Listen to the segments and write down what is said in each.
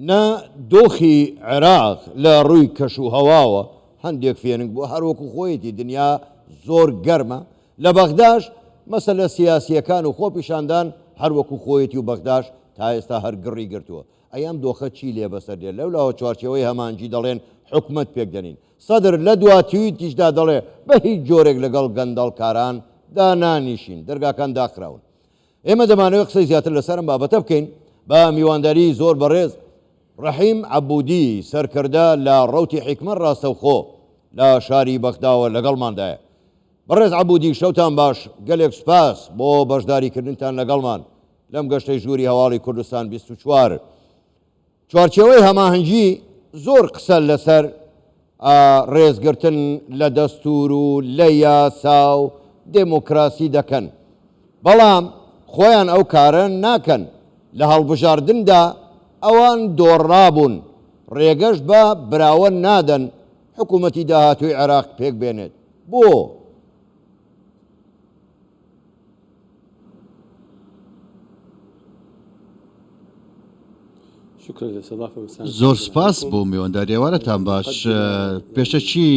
نە دۆخی عێراق لە ڕووی کەش و هەواوە هەندێک فێنک بووە، هەر وەکو خۆیەتی دنیا زۆر گەرمە، لە بەغداش مەسەلە سیاسییەکان و خۆپیشاندان هەر وەکو خۆیەتی و بەغداش تا ئێستا هەر گڕی گرتووە. ئەی ئەم دۆخە چی لێ بەسەر دێت؟ لەولاوە چوارچێوەی هەماهەنگی دەڵێن حکومەت پێکدەنین. سەدر لە دوا تویتیشدا دەڵێ بە هیچ جۆرێک لەگەڵ گەندەڵکاران دانانیشین، دەرگاکان داخراون. ئێمە دەمانەوێت قسەی زیاتر لەسەر ئەم بابەتە بکەین بە میوانداری زۆر بەڕێز ڕەحیم عەبودی سەرکردە لە ڕەوتی حیکمە ڕاستەوخۆ لە شاری بەغداوە لەگەڵماندایە. بەڕێز عەبودی شەوتان باش، گەلێک سوپاس بۆ بەشداریکردنتان لەگەڵمان لەم گەشتەی ژووری هەواڵی کوردستان 24. چوارچێوەی هەماهەنگی زۆر قسە لەسەر ڕێزگرتن لە دەستوور و لە یاسا و دێمۆکراسی دەکەن، بەڵام خۆیان ئەو کارە ناکەن، لە هەڵبژاردندا ئەوان دۆڕابوون، ڕێگەش بە براوە نادەن حکوومەتی داهاتووی عێراق پێکبێنێت. بۆ؟ زۆر سپاس بۆ میوانداری ئێوارەتان باش پێشەکی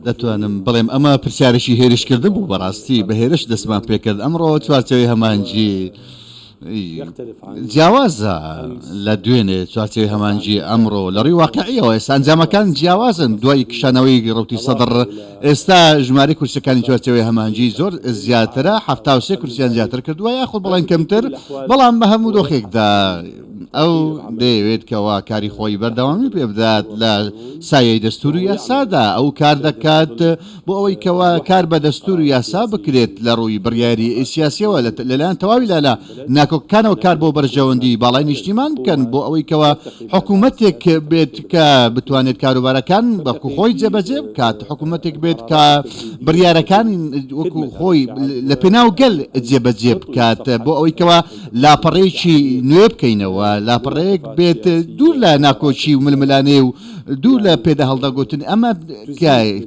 دەتوانم بڵێم ئەمە پرسیارێکی هێرشکردن بوو بەڕاستی بە هێرش دەستمان پێکرد ئەمڕۆ چوارچێوەی هەمانجی جیاوازە لە دوێنێ چوارچێوەی هەمانگی ئەمڕۆ لە ڕووی واقعیەوە ئێستا ئەنجامەکان جیاوازن دوای کشانەوەی ڕەوتی سەدڕ ئێستا ژمارەی کورسیەکانی چوارچێوەی هەمانگی زۆر زیاترە 73 کورسیان زیاتر کردووە یاخود بڵێن کەمتر بەڵام بە هەموو دۆخێکدا ئەو دەیەوێت کەوا کاری خۆی بەردەوامی پێبدات لە سایەی دەستور و یاسادا ئەو کار دەکات بۆ ئەوەی کەوا کار بە دەستور و یاسا بکرێت لە ڕووی بڕیاری سیاسیەوە لەلایەن تەواوی لایەنە ناکۆکەکانەوە کار بۆ بەرژەوەندی باڵای نیشتیمان بکەن بۆ ئەوەی کەوا حکوومەتێک بێت کە بتوانێت کاروبارەکان وەکو خۆی جێبەجێ بکات حکوومەتێک بێت کە بڕیارەکان وەکو خۆی لە پێناو گەل جێبەجێ بکات بۆ ئەوەی کەوا لاپەڕەیەکی نوێ بکەینەوە لاپەڕەیەک بێت دوور لە ناکۆکی و ململانێ و دوور لە پێدا هەڵدەگوتن ئەمە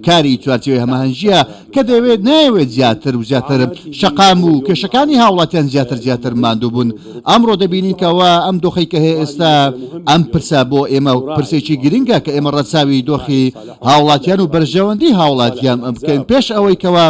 کاری چوارچێوەی هەماهەنگییە کە دەیەوێت نایەوێت زیاتر و زیاتر شەقام و کێشەکانی هاوڵاتیان زیاتر زیاتر ماندوو بوون ئەمڕۆ دەبینین کەوا ئەم دۆخەی کە هەیە ئێستا ئەم پرسە بۆ ئێمە پرسێکی گرنگە کە ئێمە ڕەچاوی دۆخی هاوڵاتیان و بەرژەوەندی هاوڵاتیان بکەین پێش ئەوەی کەوا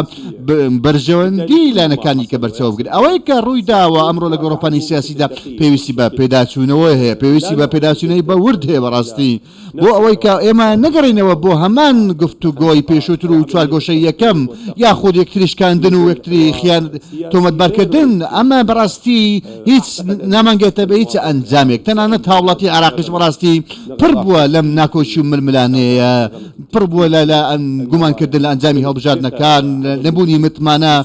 بەرژەوەندی لایەنەکانی کە بەرچاو بگرن ئەوەی کە ڕووی داوە ئەمڕۆ لە گۆڕەپانی سیاسیدا پێویستی بە پێداچوونەوە هەیە پێویستی بە پێداچوونەوەی بە ورد هەیە بەڕاستی بۆ ئەوەی کە ئێمە نەگەڕێینەوە بۆ هەمان گفتوگۆی پێشووتر و چوارگۆشەی یەکەم یاخود یەکتری شکاندن و یەکتری خیانەت تۆمەتبارکردن ئەمە بەڕاستی هیچ نامانگەێتە بە هیچ ئەنجامێک تەنانەت هاوڵاتی عێراقیش بەڕاستی پڕ بووە لەم ناکۆکی و ململانێیە پڕ بووە لە لە گومانکردن لە ئەنجامی هەڵبژاردنەکان، نەبوونی متمانە،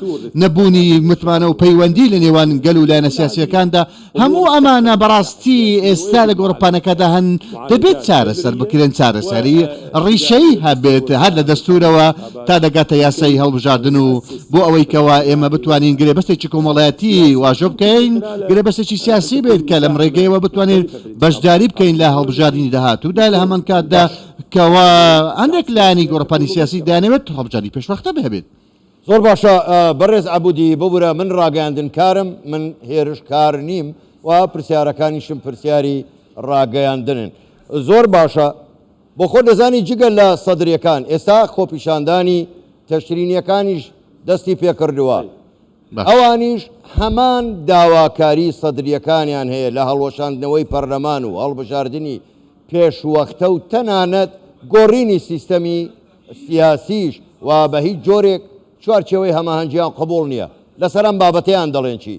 نەبوونی متمانە و پەیوەندی لە نێوان گەل و لایەنە سیاسییەکاندا، هەموو ئەمانە بەڕاستی ئێستا لە گۆڕەپانەکەدا هەن، دەبێت چارەسەر بکرێن، چارەسەری ڕیشەیی هەبێت هەر لە دەستوورەوە تا دەگاتە یاسای هەڵبژاردن و بۆ ئەوەی کەوا ئێمە بتوانین گرێبەستێکی کۆمەڵایەتی واژۆ بکەین، گرێبەستێکی سیاسی بێت کە لەم ڕێگەیەوە بتوانین بەشداری بکەین لە هەڵبژاردنی داهاتوودا، لە هەمانکاتدا کەوا هەندێک لایەنی گۆڕەپانی سیاسی دەیانەوێت هەڵبژاردنی پێشوەختە هەبێت. زۆر باشە بەڕێز عەبودی ببورە من ڕاگەیاندنکارم من هێرشکار نیم و پرسیارەکانیشم پرسیاری ڕاگەیاندنن زۆر باشە بۆ خۆت دەزانی جگە لە سەدریەکان ئێستا خۆپیشاندانی تەشرینیەکانیش دەستی پێکردووە ئەوانیش هەمان داواکاری سەدریەکانیان هەیە لە هەڵوەشاندنەوەی پەرلەمان و هەڵبژاردنی پێشوەختە و تەنانەت گۆڕینی سیستەمی سیاسیش و بە هیچ جۆرێک چوارچێوەی هەماهەنگیان قبوڵ نییە. لەسەر ئەم بابەتەیان دەڵێن چی؟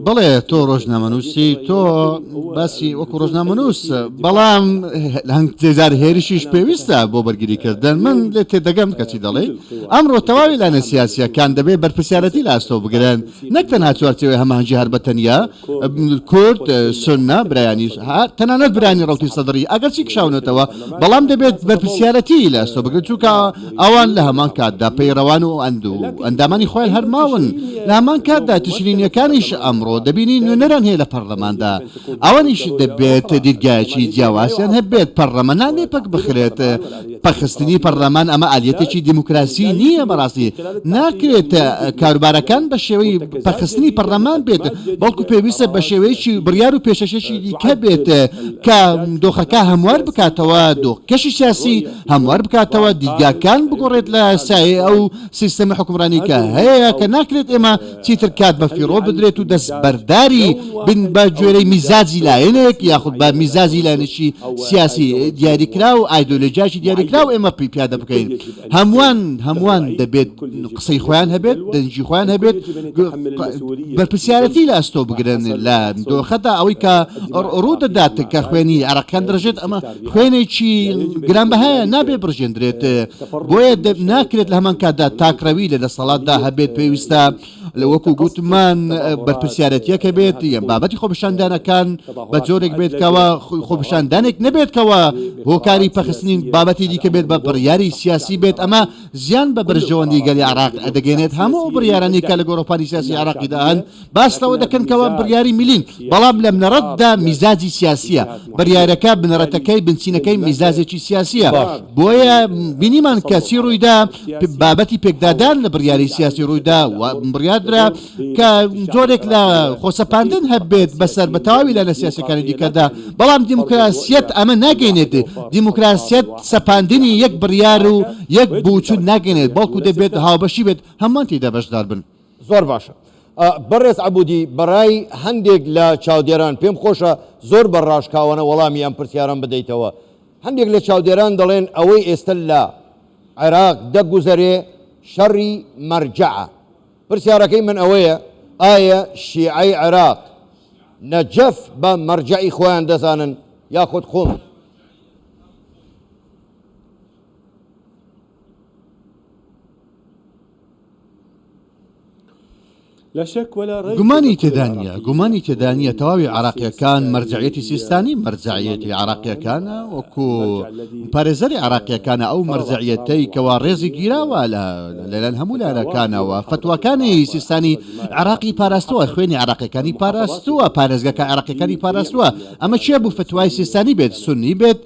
بەڵێ تۆ ڕۆژنامەنووسی تۆ باسی وەکو ڕۆژنامەنووس بەڵام هەندێجار هێرشیش پێویستە بۆ بەرگریکردن من لێ تێدەگەم کەچی دەڵێ ئەمڕۆ تەواوی لایەنە سیاسیەکان دەبێت بەرپرسیارەتی لە ئەستۆ بگرن نەک تەنها چوارچێوەی هەماهەنگی هەر بە تەنیا کورد، سوننە، برایانی تەنانەت برایانی ڕەوتی سەدڕی ئەگەرچی کشاونەتەوە، بەڵام دەبێت بەرپرسیارەتی لە ئەستۆ بگرن، چونکە ئەوان لە هەمان کاتدا پەیڕەوان و ئەندامانی خۆیان هەر ماون، لە هەمان کاتدا تشرینییەکانیش ئەمڕۆ دەبینین نوێنەران هەیە لە پەڕلەماندا، ئەوانیش دەبێت دیدگایەکی جیاوازیان هەبێت، پەڕلەمان نابێت پەک بخرێت. پەکخستنی پەرلەمان ئەمە ئالیەتێکی دیموکراسی نییە بەڕاستی ناکرێت کاروبارەکان بە شێوەی پەکخستنی پەرلەمان بێت بەڵکو پێویستە بە شێوەیەکی بڕیار و پێشەشێکی دیکە بێت کە دۆخەکە هەموار بکاتەوە دۆخ کەشی سیاسی هەموار بکاتەوە دیدگاکان بگۆڕێت لە سایەی ئەو سیستەمی حوکمڕانی کە هەیە کە ناکرێت ئێمە چیتر کات بە فیڕۆ بدرێت و دەستبەرداری بن بە گوێرەی میزاجی لایەنێک یاخود بە میزاجی لایەنێکی سیاسی دیاریکراو ئایدۆلۆژیاکی دیاریکراو ئێمە پی پیادە بکەین هەمووان هەمووان دەبێت قسەی خۆیان هەبێت دەنگی خۆیان هەبێت بەرپرسیارەتی لە ئەستۆ بگرن لە دۆخەدا ئەوەی کە ڕوو دەدات کە خوێنی عێراقیان دەڕژێت ئەمە خوێنێکی گرانبەهایە نابێ بڕژێندرێت بۆیە ناکرێت لە هەمان کاتدا تاکڕەوی لە دەسەڵاتدا هەبێت پێویستە لە وەکو گوتمان بەرپرسیارەتیەکە بێت یان بابەتی خۆپیشاندانەکان بە جۆرێک بێت کەوا خۆپیشاندانێک نەبێت کەوا هۆکاری پەخستنی بابەتی دیکە بێت بە بڕیاری سیاسی بێت ئەمە زیان بە بەرژەوەندی گەلی عێراق دەگەێنێت هەموو ئەو بڕیارانەی کە لە گۆڕەپانی سیاسی عێراقیدا هەن باس لەوە دەکەن کەوا بڕیاری میلین، بەڵام لە بنەڕەتدا میزاجی سیاسییە، بڕیارەکە بنەڕەتەکەی بنچینەکەی میزاجێکی سیاسییە، بۆیە بینیمان کە چی ڕوویدا، بابەتی پێکدادان لە بڕیاری سیاسی ڕوویدا و بڕیاردرا کە جۆرێک لە خۆسەپاندن هەبێت بەسەر بە تەواوی لایەنە سیاسییەکانی دیکەدا، بەڵام دیموکراسیەت ئەمە ناگەینێت، دیموکراسیەت سەپاندنی یەک بڕیار و یەک بووچوون ناگەینێت، بەڵکو دەبێت هاوبەشی بێت هەمووان تێیدا بەشدار بن. زۆر باشە بەڕێز عەبودی بەڕای هەندێک لە چاودێران پێم خۆشە زۆر بە ڕاشکاوانە وەڵامی ئەم پرسیارەم بدەیتەوە هەندێک لە چاودێران دەڵێن ئەوەی ئێستا لە عێراق دەگوزەرێ شەڕی مەرجەعە پرسیارەکەی من ئەوەیە ئایا شیعەی عێراق نەجەف بە مەرجەعی خۆیان دەزانن یاخود قوم؟ گومانی تێدا نییە، گومانی تێدا نییە تەواوی عێراقییەکان مەرجەعیەتی سیستانی مەرجەعیەتی عێراقییەکانە وەکو پارێزەری عێراقییەکانە ئەو مەرجەعیەتەی کەوا ڕێزی گیراوە لەلایەن هەموو لایەنەکانەوە فەتواکانی سیستانی عێراقی پاراستووە خوێنی عێراقیەکانی پاراستووە پارێزگەکە عێراقیەکانی پاراستووە ئەمە چیە بوو فتوای سیستانی بێت سوننی بێت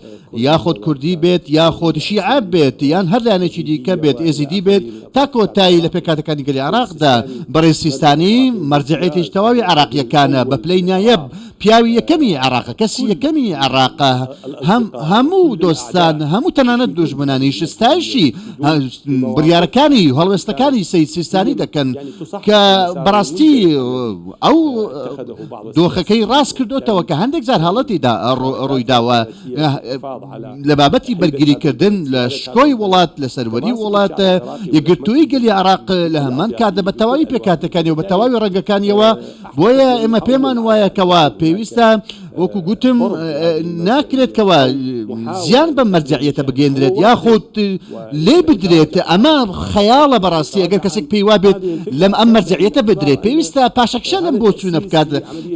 یاخود کوردی بێت یاخود شیعە بێت یان هەر لایەنێکی دیکە بێت ئێزیدی بێت تا کۆتایی لە پێکهاتەکانی گەلی عێراقدا بەڕێز سیستانی مەرجەعیەتێکی تەواوی عێراقییەکانە بە پلەی نایەب پیاوی یەکەمی عێراقە کەسی یەکەمی عێراقە هەم هەموو دۆستان هەموو تەنانەت دوژمنانیش ستایشی بڕیارەکانی و هەڵوێستەکانی سەید سیستانی دەکەن کە بەڕاستی ئەو دۆخەکەی ڕاست کردۆتەوە کە هەندێک جار هەڵەتی ڕوویداوە لە بابەتی بەرگریکردن لە شکۆی وڵات لە سەروەری وڵات یەکگرتووی گەلی عێراق لە هەمان کاتدا بە تەواوی پێکهاتەکانی و بە تەواوی ڕەنگەکانیەوە بۆیە ئێمە پێمان وایە کەوا پێویستە وەکو گوتم ناکرێت کەوا زیان بە مەرجەعیەتە بگەندرێت یاخود لێ بدرێت ئەمە خەیاڵە بەڕاستی ئەگەر کەسێک پێی وابێت لەم ئەم مەرجەعیەتە بدرێت پێویستە پاشەکشە لەم بۆچوونە بکات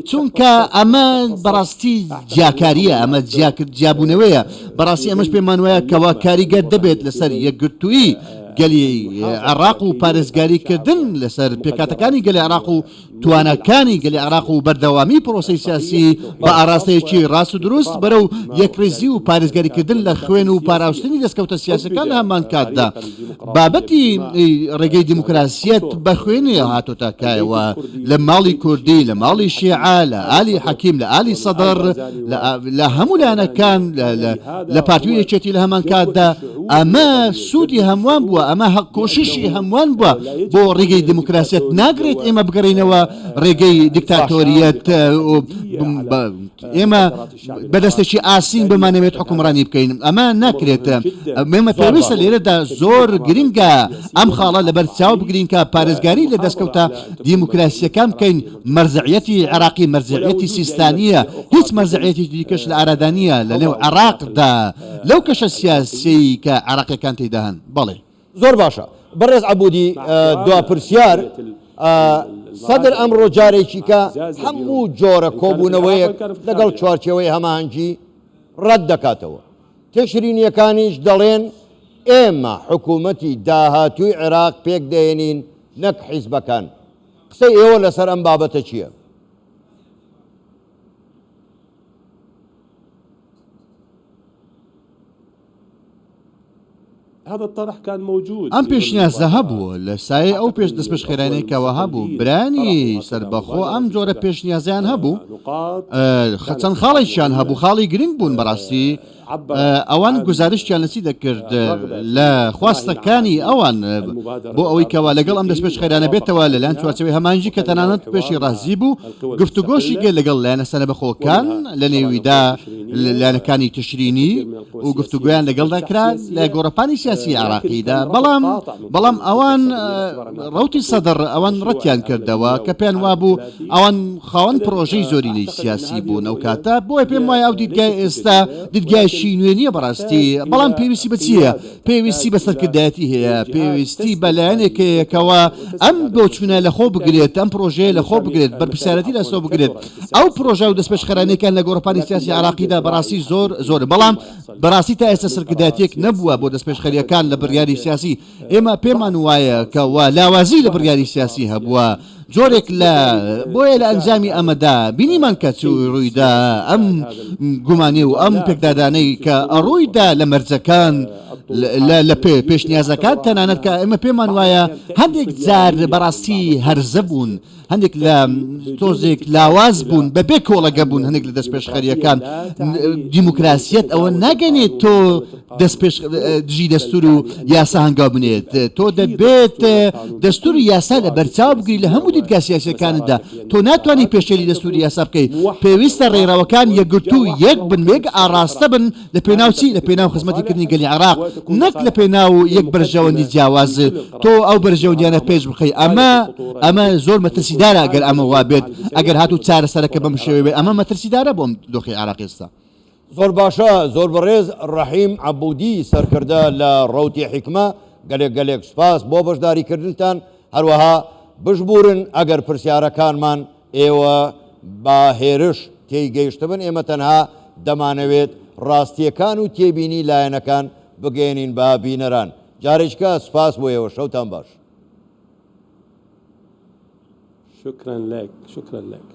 چونکە ئەمە بەڕاستی جیاکاریە ئەمە جیاکرد جیابوونەوەیە بەڕاستی ئەمەش پێمان وایە کەوا کاریگەر دەبێت لەسەر یەکگرتوویی گەلی عێراق و پارێزگاری کردن لەسەر پێکهاتەکانی گەلی عێراق و تواناکانی گەلی عێراق و بەردەوامی پرۆسەی سیاسی بە ئاراستەیەکی ڕاست و دروست بەرەو یەکڕیزی و پارێزگاریکردن لە خوێن و پاراستنی دەستکەوتە سیاسیەکان لە هەمان کاتدا بابەتی ڕێگەی دیموکراسیەت بە خوێنی هاتۆتە کایەوە لە ماڵی کوردی لە ماڵی شیعە لە ئالی حەکیم لە ئالی سەدر لە هەموو لایەنەکان لە پارتی و یەکێتی لە هەمان کاتدا ئەمە سوودی هەمووان بووە، ئەمە کۆششی هەمووان بووە بۆ ڕێگەی دیموکراسیەت، ناکرێت ئێمە بگەڕێینەوە ڕێگەی دیکتاتۆریەت، ئێمە بە دەستێکی ئاسین بمانەوێت حوکمڕانی بکەین، ئەمە ناکرێت، ئێمە پێویستە لێرەدا زۆر گرنگە ئەم خاڵە لەبەر چاو بگرین کە پارێزگاری لە دەستکەوتە دیموکراسییەکان بکەین، مەرجەعیەتی عێراقی مەرجەعیەتی سیستانییە، هیچ مەرجەعیەتێکی دیکەش لە ئارادا نییە لەنێو عێراقدا. لەو کەشە سیاسیەی کە عێراقیەکان تێیدا هەن. بەڵێ. زۆر باشە بەڕێز عەبودی دوا پرسیار، سەدر ئەمڕۆ جارێکیکە هەموو جۆرە کۆبوونەوەیەک لەگەڵ چوارچێوەی هەماهەنگی ڕەت دەکاتەوە، تشرینیەکانیش دەڵێن ئێمە حکوومەتی داهاتووی عێراق پێکدەهێنین نەک حیزبەکان، قسەی ئێوە لەسەر ئەم بابەتە چییە؟ ئەم پێشنیازە هەبوو لە سایەی ئەو پێش دەستپێشخەرانەی کەوا هەبوو، برایانی سەربەخۆ ئەم جۆرە پێشنیازەیان هەبوو، چەند خاڵێکیان هەبوو، خاڵی گرنگ بوون بەڕاستی، ئەوان گوزارشتیان لە چی دەکرد؟ لە خواستەکانی ئەوان بۆ ئەوەی کەوا لەگەڵ ئەم دەستپێشخەرانە بێتەوە لەلایەن چوارچێوەی هەماهەنگی کە تەنانەت پێشی ڕازی بوو، گفتوگۆشی کرد لەگەڵ لایەنە سەربەخۆکان لەنێویدا لایەنەکانی تشرینی و گفتوگۆیان لەگەڵدا کرا لە گۆڕەپانی سیاسی عێراقیدا، بەڵام بەڵام ئەوان ڕەوتی سەدڕ ئەوان ڕەتیان کردەوە کە پێیان وابوو ئەوان خاوەن پڕۆژەی زۆرینەی سیاسی بوون ئەو کاتە، بۆیە پێم وایە ئەو دیدگای ئێستا دیدگایەکی نوێ نییە بەڕاستی، بەڵام پێویستی بە چییە؟ پێویستی بە سەرکردایەتی هەیە، پێویستی بە لایەنێک هەیە کەوا ئەم بۆچوونە لەخۆ بگرێت، ئەم پڕۆژەیە لەخۆ بگرێت، بەرپرسیارێتی لە ئەستۆ بگرێت. ئەو پڕۆژە و دەستپێشخەرانەی کە لە گۆڕەپانی سیاسی عێراقیدا بەڕاستی زۆر زۆرن، بەڵام بەڕاستی تا ئێستا سەرکردایەتییەک نەبووە بۆ دەستپێشخەرییەکان لە بڕیاری سیاسی. ئێمە پێمان وایە کە وا لاوازی لە بڕیاری سیاسی هەبووە، جۆرێک لە بۆیە لە ئەنجامی ئەمەدا بینیمان کە چ ڕوویدا، ئەم گومانی و ئەم پێکدادانەی کە ڕوویدا لە مەرجەکان لە پێشنیازەکان، تەنانەت کە ئێمە پێمان وایە هەندێک جار بەڕاستی هەرزە بوون، هەندێک لە تۆزێک لاواز بوون، بەبێ کۆڵەگە بوون هەندێک لە دەستپێشخەرییەکان. دیموکراسیەت ئەوە ناگەنێت تۆ دەستپێش دژی دەستور و یاسا هەنگاو بنێت. تۆ دەبێت دەستور و یاسا لە بەرچاو بگری لە هەموو دیدگا سیاسیەکانتدا. تۆ ناتوانی پێشێلی دەستوری یاسا بکەیت. پێویستە ڕێڕەوەکان یەکگرتوو یەک بن، یەک ئاڕاستە بن لە پێناو چی؟ لە پێناو خزمەتی کردنی گەلی عێراق نەک لە پێناو یەک بەرژەوەندی جیاواز تۆ ئەو بەرژەوەندیانە پێش بخەی. ئەمە ئەمە زۆر مەترسیدارە ئەگەر ئەمە وا بێت، ئەگەر هاتوو چارەسەرەکە بەم شێوەیە بێت ئەمە مەترسیدارە بۆ ئەم دۆخی عێراق ئێستا. زۆر باشە زۆر بەڕێز ڕەحیم عەبودی سەرکردە لە ڕەوتی حیکمە گەلێک گەلێک سوپاس بۆ بەشداری کردنتان هەروەها بشبورن ئەگەر پرسیارەکانمان ئێوە بە هێرش تێی گەیشتبن ئێمە تەنها دەمانەوێت ڕاستیەکان و تێبینی لایەنەکان بگەیەنین بە بینەران جارێکیکە سوپاس بۆ ئێوە شەوتان باش. شكرا لك شكرا لك.